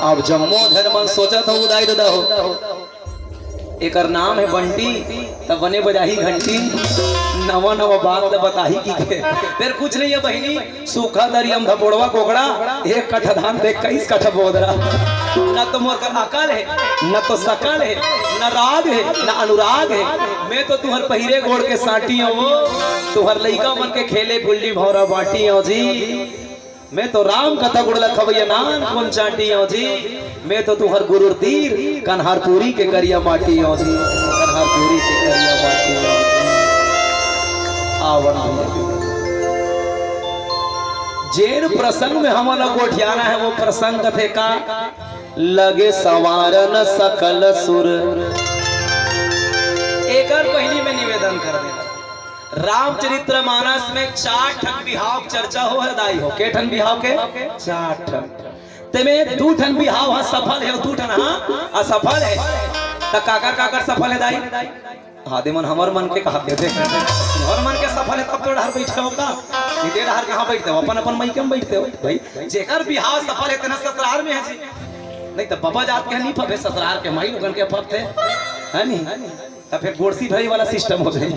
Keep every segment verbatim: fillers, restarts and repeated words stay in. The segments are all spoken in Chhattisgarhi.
अब जम्मो झन मन सोचत हो, उदाई ददा हो, एकर नाम हे बंटी, त बने बजाही घंटी, नवा नवा बात ल बताही कि के। फेर कुछ नहीं हे बहिनी, सूखा दरिया म धपोड़वा कोकड़ा, एक कट्ठा धान दे इक्कीस कट्ठा बोदरा। न तो मोर कर अकल हे, न तो सकल हे, न राग हे, न अनुराग हे। मैं तो तुहर पहिरे गोड़ के सांटी हूँ, तुहर लइका मन के खेले गुल्ली भौरा बांटी हूँ जी। मैं तो राम कथा गुड़ला खवैया नान कोन चांटी हूँ जी। मैं तो तुहर गुरुर तीर कन्हारपुरी के करिया माटी हूँ जी। कन्हारपुरी के करिया माटी हूँ जी। आवण भैया। जेन प्रसंग में हमन ला गोठियाना हे, वो प्रसंग कथे का, लगे संवारन सकल सुर। एकर पहिली मैं निवेदन कर देंव, रामचरित्र मानस में चार ठन बिहाव के चर्चा हो हे दाई हो। के ठन बिहाव के? चार ठन। तेमे दू ठन बिहाव ह सफल हे, दू ठन ह असफल हे। त काकर काकर सफल हे दाई? हाँ, दे मन हमर मन के कहा के देख, हमर मन के सफल हे तब तो डहर बैठे हो का? ये डहर कहाँ बैठते हो? अपन अपन मइके में बैठते हो भाई। जेकर बिहाव सफल हे तेना ससुरार में हे जी। नहीं तो बबा जात के नहीं फबे, ससुरार के माई लोगन के फबथे, है नहीं? तो फिर गोड़सी धरी वाला सिस्टम हो जाए।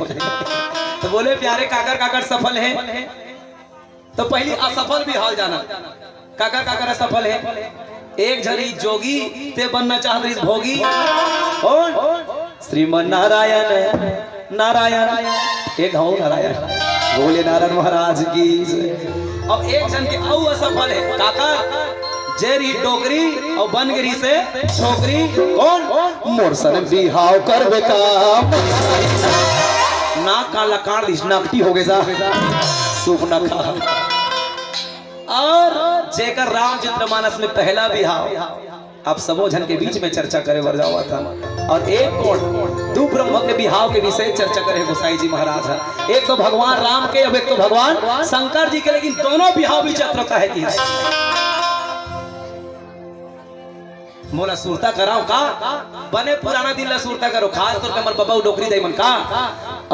तो बोले प्यारे काकर काकर सफल हे? तो पहिली असफल बिहाव जाना। काकर काकर असफल हे? एक झन ही जोगी, ते बनना चाहत रहिस भोगी। कौन? श्रीमन नारायण, नारायण, एक हौ नारायण, भोले नारायण महाराज की। अब एक झन के अउ असफल हे, काकर? जे रही डोकरी अउ बन गे रहिसे छोकरी। कौन? मोर सन बिहाव करबे का? नाक कान ला काट दिस, नकटी हो गे सा। सुप नखा। और जेकर रामचरितमानस में पहला बिहाव, आप सबो झन के बीच में चर्चा करे बर जावत हन। और एक कोण दू ब्रह्म के बिहाव के विषय चर्चा करे गोसाई जी महाराज ह। एक तो भगवान राम के, अब एक तो भगवान शंकर जी के, लेकिन दोनों बिहाव भी चतुरता हे कि मोला सुरता कराओ का? बने पुराना दिन ला सुरता करो, खास तौर पे हमर बबा अउ डोकरी दाई मन का।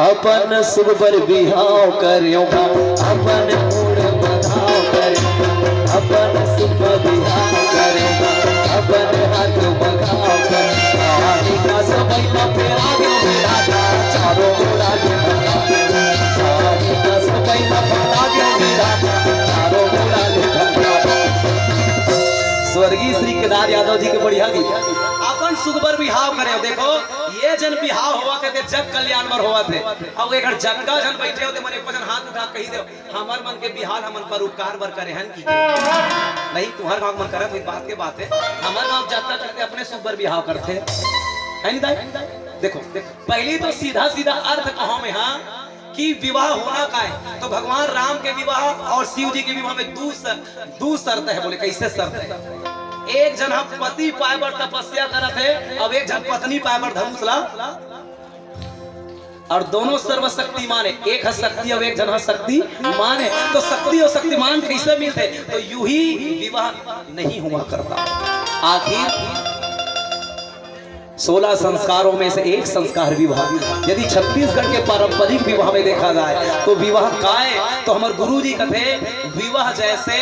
अपन सुख बर बिहाव करेंव का, अपन मूड़ बधाव करेंव का, अपन सुख बर बिहाव करेंव का, अपन हाथ बघाव करेंव का। पानी का सबई मा फेरा गेंव विधाता, चारों मुड़ा ले भंडारी। पानी का सबई मा फेरा गेंव विधाता, चारों मुड़ा ले भंडारी। स्वर्गीय श्री केदार यादव जी के बढ़िया गीत, अपन सुख बर बिहाव करेंव। देखो, ये झन बिहाव होवत हे ते जग कल्याण बर होवत हे। अउ एकर जतका झन बइठे हो ते मन एको झन हाथ उठा के कहि देव, हमर मन के बिहाव ल हमन परोपकार बर करे हन कि? नहीं, तुंहर गाँव के मन करत होही, बात के बात हे। हमर गाँव जतका करथे अपने सुख बर बिहाव करथे, हे नहीं दाई? देखो, देखो, पहिली तो सीधा सीधा अर्थ कहूँ मैं, हाँ, कि विवाह होना का हे, तो भगवान राम के विवाह अउ शिव जी के विवाह में दू स-, दू शर्त हे। बोले, कइसे शर्त हे? एक झन ह पति पाए बर तपस्या करत हे, अउ एक झन पत्नी पाए बर धनुष ला। अउ दोनों सर्वशक्तिमान हे, एक ह शक्ति अउ एक झन ह शक्तिमान हे। तो शक्ति अउ शक्तिमान कइसे मिलथे? तो यूं ही विवाह नहीं हुआ करता। आखिर सोलह संस्कारों में से एक संस्कार विवाह। यदि छत्तीसगढ़ के पारंपरिक विवाह में देखा जाए तो विवाह काय, तो हमर गुरु जी कथे, विवाह जैसे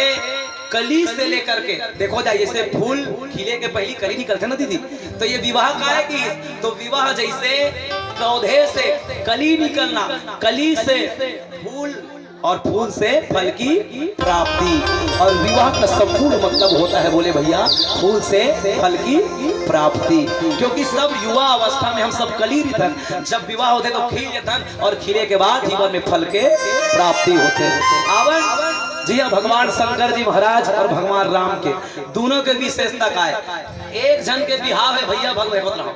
कली से लेकर के, देखो जाए, जैसे फूल खिले के पहिली कली निकलथे ना दीदी, तो ये विवाह काय कि, तो विवाह जैसे पौधे से कली निकलना, कली से फूल और फूल से फल की प्राप्ति। और विवाह का संपूर्ण मतलब होता है, बोले भैया, फूल से फल की प्राप्ति। क्योंकि सब युवा अवस्था में हम सब कली रहिथन, जब विवाह होथे तो खिल जथन और खिले के बाद जीवन में फल के प्राप्ति होथे। आवन जी हाँ, भगवान शंकर जी महाराज और भगवान राम के दोनों के विशेषता का हे। एक झन के बिहाव हे भैया, भगवे मत रहो।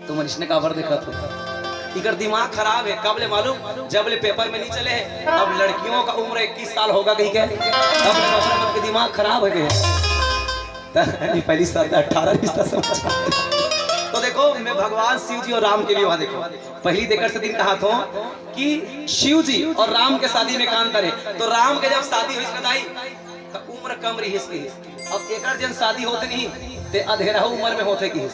तुमन इसने काबर देखत हो? इकर दिमाग खराब हे। कब ले मालूम? जब ले पेपर में नहीं चले हे। अब लड़कियों का उम्र इक्कीस साल होगा कहीं के, तब ले बच्चा मन के दिमाग खराब हो गए। त-, नहीं, पहली साल अठारह रिश्ता समझ। तो देखो, मैं भगवान शिव जी और राम के विवाह देखो, पहली देकर से दिन कहा था कि शिव जी और राम के शादी में का अंतर हे। तो राम के जब शादी होइस ना दाई, त उम्र कम रहिस के। अब एकर जन शादी होत नहीं, ते अधेरहू उम्र में होथे किहिस।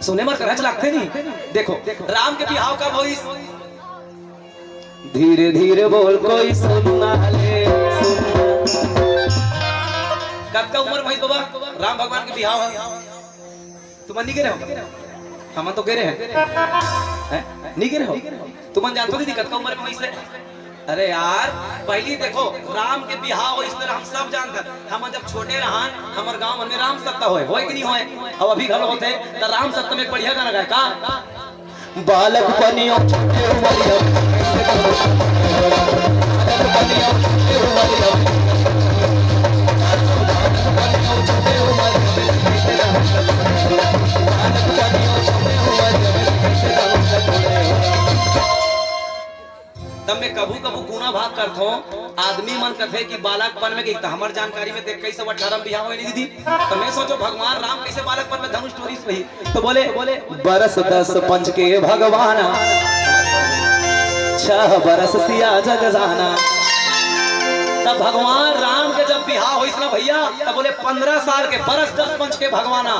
सुने मर करच लागथे नहीं। देखो, राम के बिहाव कब होइस? धीरे धीरे बोल कोई सुनना ले, सुनना। कतका उम्र में होइस बाबा? राम भगवान के बिहाव हे, तुमन नहीं गे रहे हो? हमन तो गे रहे हन। हैं? नहीं गे रहे हो? तुमन जानथो दीदी, कतका उम्र में होइस हे? अरे यार, पहली देखो, राम के बिहाव होइस तेला हम सब जानथन। हमन जब छोटे रहन, हमर गांव मन में राम सत्ता होय, होय कि नहीं होय? अब अभी घलो होथे, त राम सत्ता में एक बढ़िया गाना गाय का? बालक बनियो छोटे उमरिया, बालक बनियो छोटे उमरिया, बालक बनियो छोटे उमरिया। तब मैं कभू कभू गुना भाग करथों, आदमी मन कथे कि बालकपन में, कि त हमर जानकारी में ते इक्कीस सौ अठारह में बिहाव होय नहीं दीदी, त मैं सोचों भगवान राम कैसे बालकपन में धनुष टोरिस होही। तो बोले, बोले, बरस दस पंच के भगवाना, छह बरस सिया जग जाना। तब भगवान राम के जब बिहाव होइस ना भैया, तब बोले पन्द्रह साल के, बरस दस पंच के भगवाना।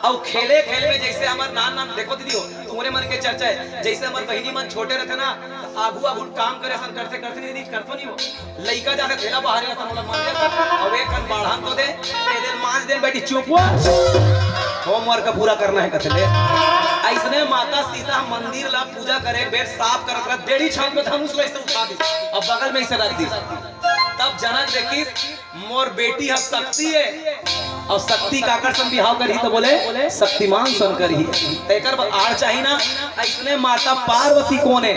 अउ खेले खेल में जैसे हमर नान नान, देखो दीदी हो, तुम्हरे मन के चर्चा हे, जैसे हमर बहिनी मन छोटे रहथे ना, त आगू आगू काम करे असन करथे, करथे नहीं दीदी, करथो नहीं हो। लइका जाथे थेला बाहर असन, ओला मांज दे, अउ एक कन बाढ़न तो दे, ए दे मांज दे, बेटी चुप हुआ, होमवर्क पूरा करना हे कथे ले। अइसने माता सीता मंदिर ला पूजा करे बेर साफ करत रह, डेढ़ी छाप में धनुष ला ऐसे उठा दी, अब बगल में ऐसे रख दी। तब जनक देखिस, मोर बेटी ह शक्ति हे, अउ शक्ति काकर सन बिहाव करही, त बोले शक्तिमान सन करही। त एकर बर आड़ चाही ना। अइसने माता पार्वती कोन हे?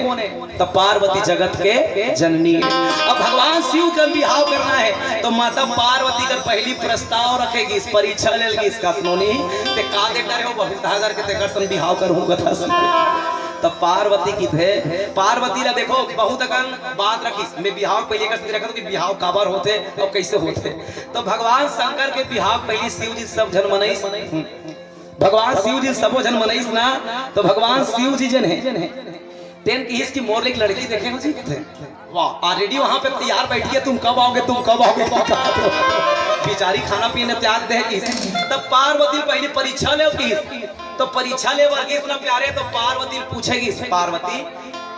त पार्वती जगत के जननी हे। अब भगवान शिव के बिहाव करना हे, त माता पार्वती कर पहली प्रस्ताव रखे गिस, परीक्षा लेल गिस, कस नोनी, ते का दे डरे हो, बहुत हागर के तेकर सन बिहाव करहूं कथा सुन। त पार्वती किथे, पार्वती ला देखो, बहुत अकन बात रखिस। मैं बिहाव पहली एकर से रखत हों कि बिहाव काबर होथे अउ कैसे होथे। तो भगवान शंकर के बिहाव पहली शिव जी सब झन मनइस। हम्म। भगवान शिव जी सबो झन मनइस ना, तो भगवान शिव जी जेन हे, तेन किहिस कि मोर ले एक लड़की देखे हो जी, कथे। वाह, already वहां पे तैयार बैठी है, "तुम कब आओगे, तुम कब आओगे, तुम कब आओगे?" बेचारी खाना पीना त्याग दे किहिस। तब पार्वती पहली परीक्षा ले किहिस। तो परीक्षा ले बर गिस ना प्यारे, तो पार्वती पूछे गिस, "पार्वती,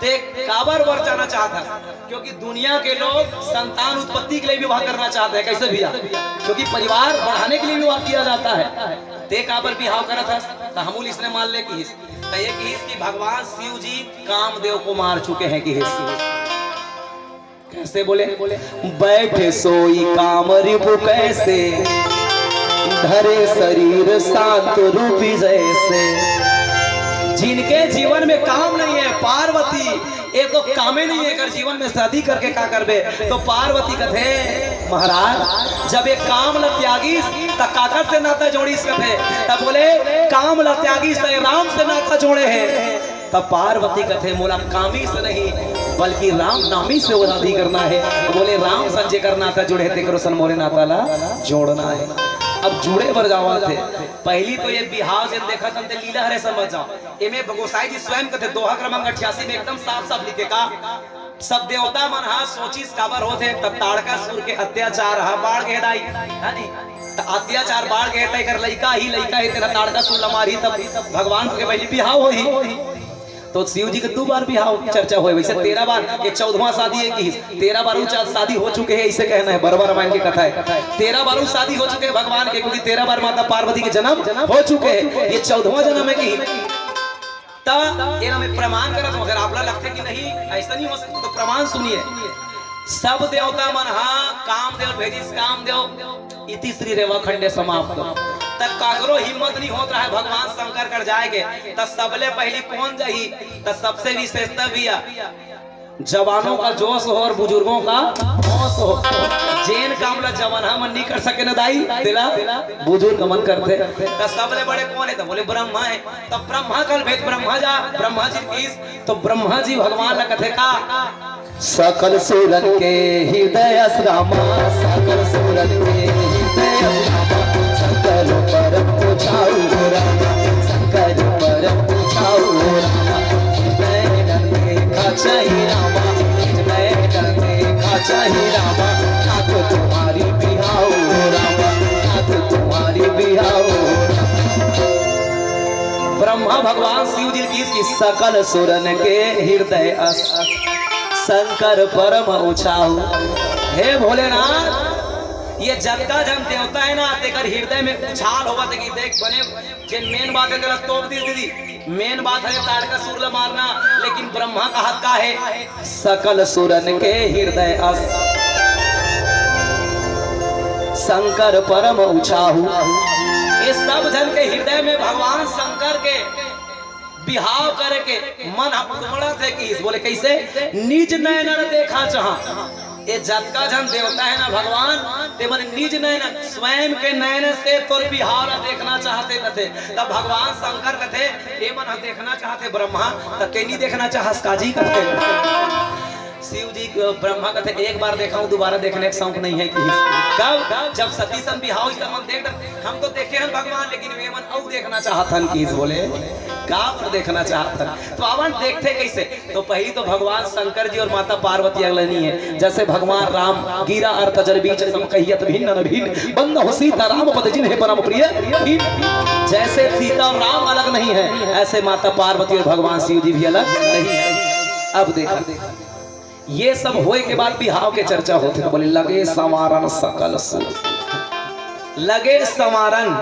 ते काबर वर जाना चाहत हस?" क्योंकि दुनिया के लोग संतान उत्पत्ति के लिए विवाह करना चाहते हैं। कैसे भैया? क्योंकि परिवार बढ़ाने के लिए विवाह किया जाता है। ते काबर बिहाव करत हस? त हमू ल इसने मान ले किहिस। त ये किहिस कि भगवान शिव जी कामदेव को मार चुके हैं किहिस। कैसे बोले? बैठे सोई काम रिपु कैसे, धरे शरीर शांत रूपी जैसे। जिनके जीवन में काम नहीं है, पार्वती, ये तो कामे नहीं है, अगर जीवन में शादी करके का करबे? तो पार्वती कथे, महाराज, जब ये काम ल त्यागिस, त काकर से नाता जोड़िस कथे? तब बोले, काम ल त्यागिस त राम से नाता जोड़े हे। तब पार्वती कथे, मोला कामी से नहीं, बल्कि राम नामी से वो शादी करना है। बोले, राम सन जेकर नाता जुड़े हे, तेकरो सन मोरे नाता ला जोड़ना है। अब जुड़े बर जावत हे। पहली तो ये बिहाव जेन देखत हन, ते लीला हरे समझ जाओ। एमे गोसाई जी स्वयं कथे, दोहा क्रमांक अठासी में एकदम साफ साफ लिखे का, सब देवता मन हा सोचिस काबर होथे, त ताड़कासुर के अत्याचार हा बाढ़ गे दाई, है नी? त अत्याचार बाढ़ गे, त एकर लइका ही लइका हे, तेला ताड़कासुर ला मारही, तब भगवान के पहली बिहाव होही। तो शिव जी के दू बार बिहाव चर्चा होय, वैसे तेरह बार, ये चौदहवाँ शादी हे किहिस, तेरह बार उ चा-, शादी हो चुके हे, ऐसे कहना है, बरवा रामायण के कथा है। तेरह बार उ शादी हो चुके हे भगवान के, क्योंकि तेरह बार माता पार्वती के जन्म हो चुके हे, ये चौदहवाँ जन्म हे किहिस। त एला मैं प्रमाण करत हों, अगर आप ला लगथे कि नहीं, ऐसा नहीं हो सकता, तो प्रमाण सुनिए। सब देवता मन हा कामदेव भेजिस, कामदेव, इति श्री रेवा खंडे समाप्त। त काकरो हिम्मत नहीं होत रहा है भगवान शंकर कर जाए के, त सबले पहली कौन जाही? त सबसे विशेषता भैया, जवानों का जोश हो और बुजुर्गों का होश हो। जेन काम ला जवान मन नहीं कर सके ना दाई, तेला बुजुर्ग मन करथे। त सबले बड़े कौन हे? त बोले, ब्रह्मा हे। त ब्रह्मा कल भेज, ब्रह्मा जा, ब्रह्मा जी किहिस, तो ब्रह्मा जी भगवान ला कथे का, सकल सुरन के हृदय अस रामा, सकल सुरन के हृदय अस रामा, शंकर परम पूछाऊ रामा, शंकर परम पूछाऊ रामा, हृदय नंदे खा चाही रामा, हृदय नंदे खा चाही रामा, नाथ तुम्हारी बिहाऊ रामा, नाथ तुम्हारी बिहाऊ रामा। ब्रह्मा भगवान शिव जी की, की सकल सुरन के हृदय अस शंकर परम उछाहु। हे भोलेनाथ, ये जतका झन देवता हे ना, तेकर हृदय में उछाल होवत हे कि देख बने, जेन मेन बात हे तेला तोप दिस दीदी, मेन बात हे ताड़का सुर ला मारना, लेकिन ब्रह्मा कहत का हे, सकल सुरन के हृदय अस शंकर परम उछाहू। ये सब झन के हृदय में भगवान शंकर के बिहाव करे के मन ह उमड़त हे किहिस। बोले, "कइसे?" "निज नैनन देखा चाहा।" ये जतका झन देवता हे ना भगवान, ते मन निज नैनन, स्वयं के नैन से तोर बिहाव ला देखना चाहत हे कथे। तब भगवान शंकर कथे, "ए मन ह देखना चाहत हे ब्रह्मा, त ते नी देखना चाहस का जी?" कथे। शिव जी, अ, ब्रह्मा कथे, "एक बार देखा हूँ, दोबारा देखने का शौक नहीं है" किहिस। कब? जब सती सन बिहाव होइस त मन देख डर, "हम तो देखे हन भगवान, लेकिन वे मन अउ देखना चाहत हन" किहिस। बोले, "का बर देखना चाहत हन?" तो आवन देखथे कइसे? तो पहिली तो भगवान शंकर जी अउ माता पार्वती अगलनी हे। जइसे भगवान राम गिरा अरथ जल बीच सम कहियत भिन्न न भिन्न, बंद हो सीता राम पद जिन्हें परम प्रिय। जइसे सीता अउ राम अलग नहीं है, अइसे माता पार्वती अउ भगवान शिव जी भी अलग नहीं है। अब देखा, ये सब होय के बाद बिहाव के चर्चा होथे, त बोले, "लगे संवारन सकल सुर।" लगे संवारन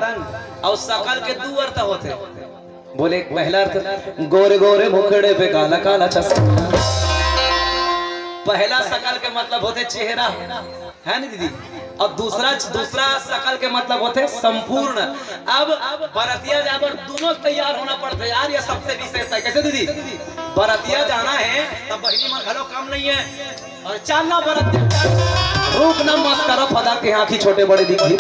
अउ सकल के दू अर्थ होथे। बोले, पहला अर्थ, गोरे गोरे मुखड़े पे काला काला चश्मा। पहला सकल के मतलब होथे चेहरा, हे नी दीदी? अउ दूसरा, दूसरा सकल के मतलब होथे संपूर्ण। अब बरतिया जाए बर दूनों तैयार होना पड़थे यार, ये सबसे विशेष हे। कइसे दीदी? बरतिया जाना हे, तब बहिनी मन घलो कम नहीं हे। अउ चल ना बरतिया, चल। रुक ना, मस्करा फदा के आँखी छोटे बड़े दिखही।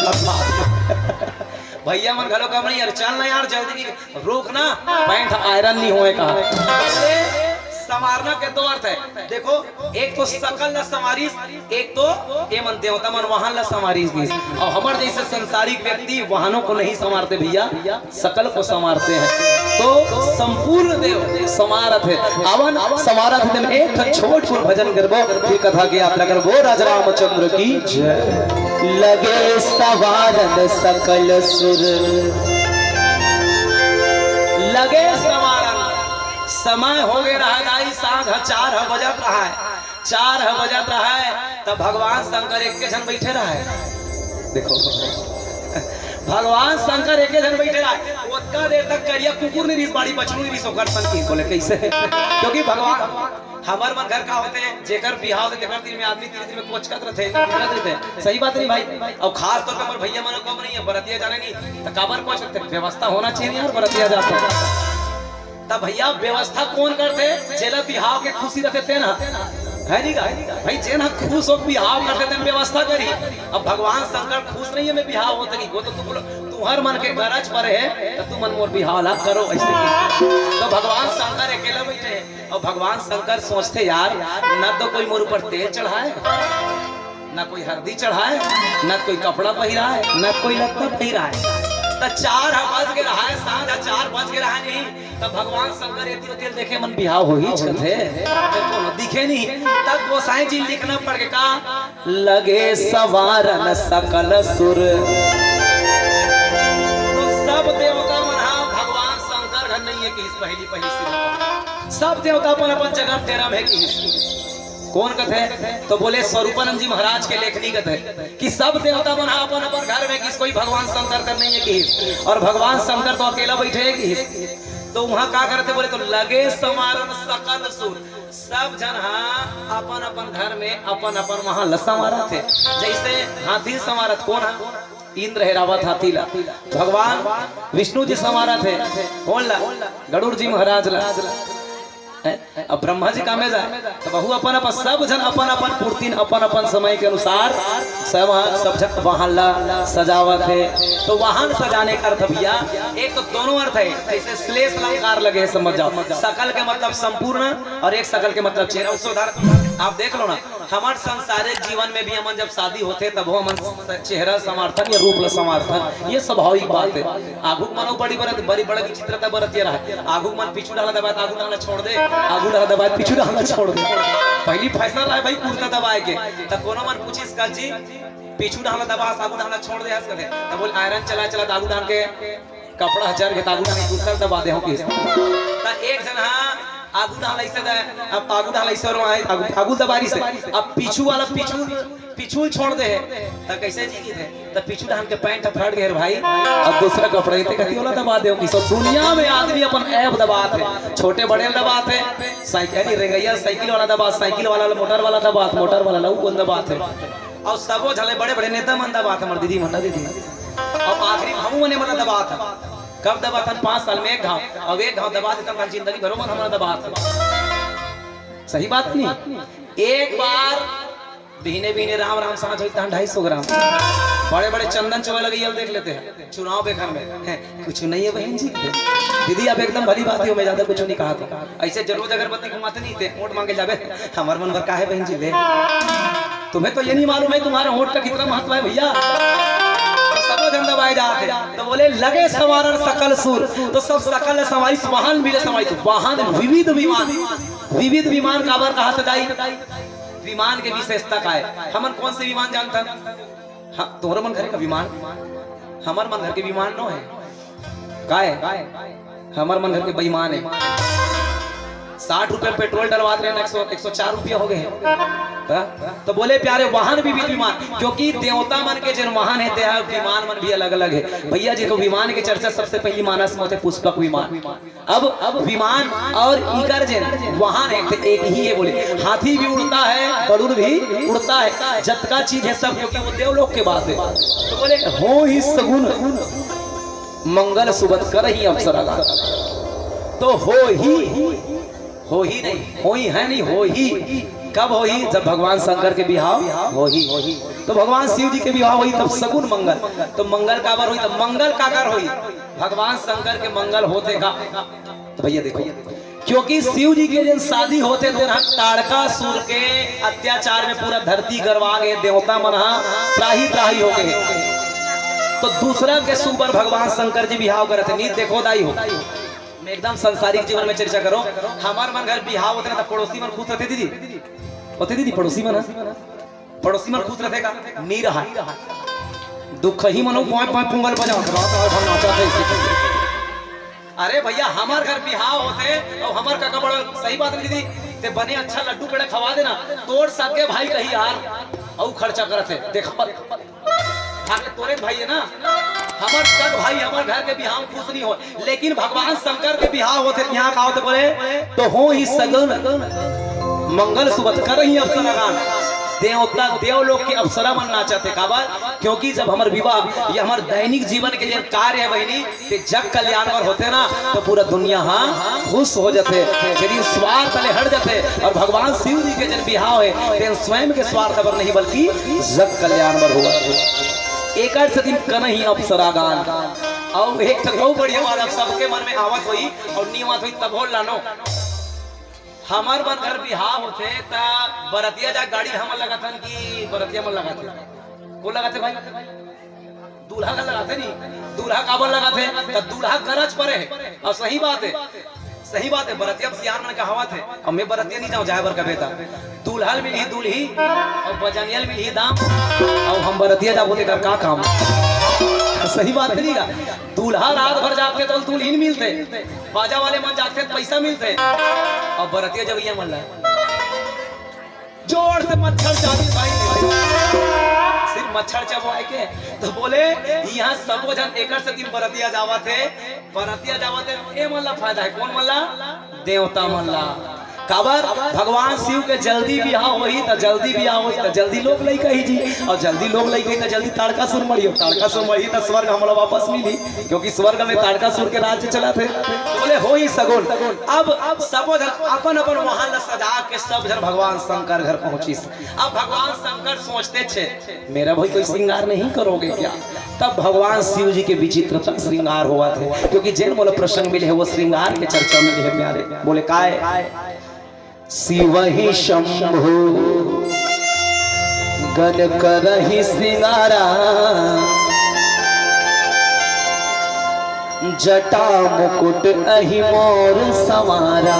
भइया मन घलो कम नहीं हे, अरे चल ना यार, जल्दी की, रुक ना, पैंट आयरन नहीं होय का। अरे, संवारना के दो अर्थ हे। देखो, एक तो सकल ला संवारिस, एक तो ए मन देवता मन वाहन ला संवारिस गिस। अउ हमर जइसे संसारिक व्यक्ति वाहनों को नहीं संवारते भइया, सकल को संवारते हैं। तो संपूर्ण देव संवारत हे। आवन संवारत हे, तेन एक ठन छोट कुन भजन करबो, फिर कथा के यात्रा करबो। राजा रामचंद्र की जय। लगे संवारन सकल सुर, लगे संवारन। समय हो गे रहय दाई, सांझ ह चार ह बजत रहय, चार ह बजत रहय, त भगवान शंकर एके झन बइठे रहय। देखो, भगवान शंकर एके झन बइठे रहय। ओतका देर तक करिया कुकुर नइ रिहिस, बाड़ी बछरू नइ रिहिस, ओकर संग की बोले कइसे? क्योंकि भगवान, हमर मन घर का होथे, जेकर बिहाव होथे, तेकर तीर में आदमी तीर तीर में कोचकत रथे, कोचकत रथे। सही बात नहीं भाई? अउ खास तौर पे हमर भइया मन कम नहीं हे, बरतिया जाने नहीं, त काबर कोचकत रथे? व्यवस्था होना चाहिए यार, बरतिया जाथे। त भइया, व्यवस्था कोन करथे? जेला बिहाव के खुशी रथे तेन ह, हे नी गा? भाई, जेन ह खुश हो बिहाव करथे तेन व्यवस्था करही। अब भगवान शंकर खुश नहीं हे मैं बिहाव होत हे, वो तो तू बोलो, तुंहर मन के गरज पर हे, त तुमन मोर बिहाव ला करो, अइसे कहिथे। त भगवान शंकर अकेला बइठे हे, अउ भगवान शंकर सोचथे, "यार, न तो कोई मोर ऊपर तेल चढ़ाय, न कोई हरदी चढ़ाय, न कोई कपड़ा पहिराय, न कोई लत्ता पहिराय।" त चार ह बज गे रहय, सांझ ह चार बज गे रहय नहीं, त भगवान शंकर एती ओती ल देखे, मन बिहाव होही कथे, कोनो दिखे नहीं। तब गोसाई जी लिखना पड़ गे का, लगे संवारन सकल सुर। तो सब देवता मन हा भगवान शंकर घर नहीं हे किहिस, पहिली पहिली सिद्ध। सब देवता अपन अपन जगह डेरा में हे किहिस। कोन कथे? तो बोले स्वरूपानंद जी महाराज के लेखनी कथे कि सब देवता मन हा अपन अपन घर में हे किहिस, कोई भगवान शंकर घर नहीं हे किहिस, अउ भगवान शंकर तो अकेला बइठे हे किहिस। तो उहाँ का करथे बोले तो लगे संवारन सकल सुर। सब झन हा अपन अपन घर में अपन अपन वाहन ल संवारत हे। जइसे हाथी ल संवारत कोन हा? इंद्र हे, रावत हाथी ला। भगवान विष्णु जी संवारत हे कोन ला? गरुड़ जी महाराज ला। हैं? अब ब्रह्मा जी कामे जाय, त वहू अपन अपन, सब झन अपन अपन पूर्तिन अपन अपन समय के अनुसार सब, सब झन वाहन ला सजावत हे। तो वाहन सजाने का अर्थ भइया, एक तो दोनों अर्थ हे, जइसे श्लेष अलंकार लगे हे, समझ जाव, सकल के मतलब संपूर्ण अउ एक सकल के मतलब चेहरा। उससे उदाहरण आप देख लो ना, हमर सांसारिक जीवन में भी हमन जब शादी होथे, तभो हमन स-, चेहरा संवारथन या रूप ल संवारथन, ये स्वाभाविक बात हे। आघू के मन अउ बड़ी बरत-, बड़ी बड़ा विचित्रता बरतिया रहय। आघू के मन पीछू डाहन दबाय त आघू डाहन छोड़ दे, आघू डाहन दबाय त पीछू डाहन छोड़ दे। पहिली फैशन रहय भाई कुर्ता दबाय के, त कोनो मन पूछिस का जी, पीछू डाहन दबाय हस, आघू डाहन छोड़ दे हस कथे। त बोले आयरन चला चला त आघू डाहन के कपड़ा ह जर गे त आघू डाहन कुर्ता दबा दे हंव किहिस। त एक झन हा आघू डाहन अइसे द-, अब आघू डाहन अइसे रो आए, आघू, आघू दबा रिहिसे। अब पीछू वाला पीछू पीछू ल छोड़ दे हे, त कइसे जीवित हे? त पीछू डाहन के पैंट ह फट गे हे भाई, अब दूसरा कपड़ा हे ते कति ओला दबा देव कि सब दुनिया में आदमी अपन ऐब दबात हे, छोटे बड़े ल दबात हे, साइकिल, यानी रेंगइया साइकिल वाला दबात, साइकिल वाला ल मोटर वाला दबात, मोटर वाला ल अउ कोन दबात हे, अउ सबो झन ल बड़े बड़े नेता मन दबात हे, हमर दीदी मन ल दीदी, अउ आखिरी में हमू मन ल दबात हे। कब दबात हन? पाँच साल में एक घाव, अब एक घाव दबा देथन त जिंदगी भर मन हमला दबात हे। सही बात नहीं? एक बार बिहने बिहने राम राम सांझ होई तहन ढाई सौ ग्राम। बड़े बड़े चंदन चोवे लगे, ये देख लेते हैं चुनाव बेखर में। हैं, कुछ नहीं है बहन जी। दीदी, आप एकदम भली बात ही हो, मैं ज्यादा कुछ नहीं कहा था। ऐसे जरूर अगरबत्ती घुमाते नहीं थे, वोट मांगे जावे, हमार मन भर का है बहन जी ले। तुम्हें तो ये नहीं मालूम है तुम्हारे वोट का कितना महत्व है भैया। तो सबो झन दबाए जाते हैं। तो बोले लगे संवारन सकल सुर, तो सब सकल समाई, वाहन मिले समाई, तो वाहन विविध विमान, विविध विमान काबर कहा था दाई? विमान के विशेषता का है? हमन कौन से विमान जानथन? हाँ, तोहर मन घर के विमान, हमर मन घर के विमान नो है। का है? हमर मन घर के बेईमान है। साठ रुपया पेट्रोल डलवात रहे ना, एक सौ, एक सौ चार रुपया हो गए हैं। हाँ? तो बोले प्यारे, वाहन विविध विमान, क्योंकि देवता मन के जिन वाहन है, ते ह विमान मन भी अलग अलग है। भैया जी, तो विमान के चर्चा सबसे पहली मानस में होते, पुष्पक विमान। अब, अब विमान और इकर जेन वाहन है, तो एक ही है बोले, हाथी भी उड़ता है, गरुड़ भी उड़ता है, जतका चीज है सब, क्योंकि वो देवलोक के बात है। तो बोले, हो ही सगुन मंगल सुबत करही अप्सरागण। तो हो ही, हो ही नहीं, हो ही है नहीं, हो ही। कब हो ही? जब भगवान शंकर के बिहाव हो ही। तो भगवान शिव जी के बिहाव होई तब सगुन मंगल। तो मंगल काबर होई? तब मंगल काकर होई? भगवान शंकर के मंगल होते का? तो भैया देखो, क्योंकि शिव जी के जन शादी होते तेन ह ताड़कासुर के अत्याचार में पूरा धरती गरवा गए, देवता मन ह त्राही त्राही हो गए। तो दूसरा के सुबर भगवान शंकर जी बिहाव करत हे। नी देखो दाई हो, मैं एकदम सांसारिक जीवन में चर्चा करो। हमार मन घर बिहाव होते ना, तो पड़ोसी मन खुश रहते दीदी, होते दीदी पड़ोसी मन ह? पड़ोसी मन खुश रहते का? नी रहा। दुखही मनो पाँच पाँच पुंगल बजा के रात रात भर नाचा थे। अरे भैया, हमार घर बिहाव होते अउ हमार काका बड़ा, सही बात नहीं दीदी, ते बने अच्छा लड्डू पेड़ा खवा देना, तोर सगे भाई कही यार, अउ खर्चा करत हे। देखा पर, भागे तोरे भाई है ना, हमार सग भाई हमार घर के बिहाव खुश नहीं हो, लेकिन भगवान शंकर के बिहाव होते, यहाँ का होते बोले, तो हो ही सगुन मंगल सुबत करही अप्सरागण। देवता, देवलोक के अप्सरा मन नाचत हे। काबर? क्योंकि जब हमर विवाह या हमर दैनिक जीवन के जे कार्य है बहिनी, ते जग कल्याण बर होते ना, तो पूरा दुनिया ह खुश हो जाते, यदि स्वार्थ ले हट जाते। और भगवान शिव जी के जन बिहाव है, तेन स्वयं के स्वार्थ बर नहीं, बल्कि जग कल्याण बर हुआ। एकर से दिन करही अप्सरागण। अउ एक तो बहुत बढ़िया बात, अब सबके मन में आवत होई, अउ नी आवत होई, तब हो लानो। हमर मन घर बिहाव होथे, त बरतिया जा गाड़ी हमन लगाथन कि बरतिया मन लगाथे? कोन लगाथे भाई? दूल्हा का लगाथे नी। दूल्हा काबर लगाथे? त दूल्हा गरज परे हे। अउ सही बात हे, सही बात हे, बरतिया सियान मन कहावत हे। अउ मैं बरतिया नहीं जाऊँ जाए बर कबे त। दूल्हा ल मिलही दूल्ही, अउ बजनिया ल मिलही दाम, अउ हम बरतिया जाबो तेकर का काम? सही बात नहीं का? दूल्हा रात भर जाथे तो दुल्हिन मिलथे, बाजा वाले मन जाथे तो पैसा मिलथे, अउ बरतिया जब ये मन ला जोर से मच्छर चाबी भाई, सिर्फ मच्छर चबवाए के। तो बोले, यहाँ सबो झन एकर से दिन बरतिया जावत हे, बरतिया जावत हे, ए मन ला फायदा हे, कोन मन ला? देवता मन ला। काबर? भगवान शिव के जल्दी बिहाव होही, त जल्दी बिहाव होही, त जल्दी लोग लइका ही जी, अउ जल्दी लोग लइका ही, त जल्दी ताड़कासुर मरही, अउ ताड़कासुर मरही, त स्वर्ग हमला वापस मिलही, क्योंकि स्वर्ग में ताड़कासुर के राज्य चलत हे। तो बोले, होही सगुन। अब, अब सबो झन अपन अपन वाहन ला सजा के सब झन भगवान शंकर घर पहुंचिस। अब भगवान शंकर सोचते छे, मेरा भाई कोई श्रृंगार नहीं करोगे क्या? तब भगवान शिव जी के विचित्रता श्रृंगार होवत हे, क्योंकि जेन मोला प्रसंग मिले हे, वो श्रृंगार के चर्चा मिले हे प्यारे। बोले, काय? शिव ही शंभु गन करही सिंगारा, जटा मुकुट अहि मोर संवारा।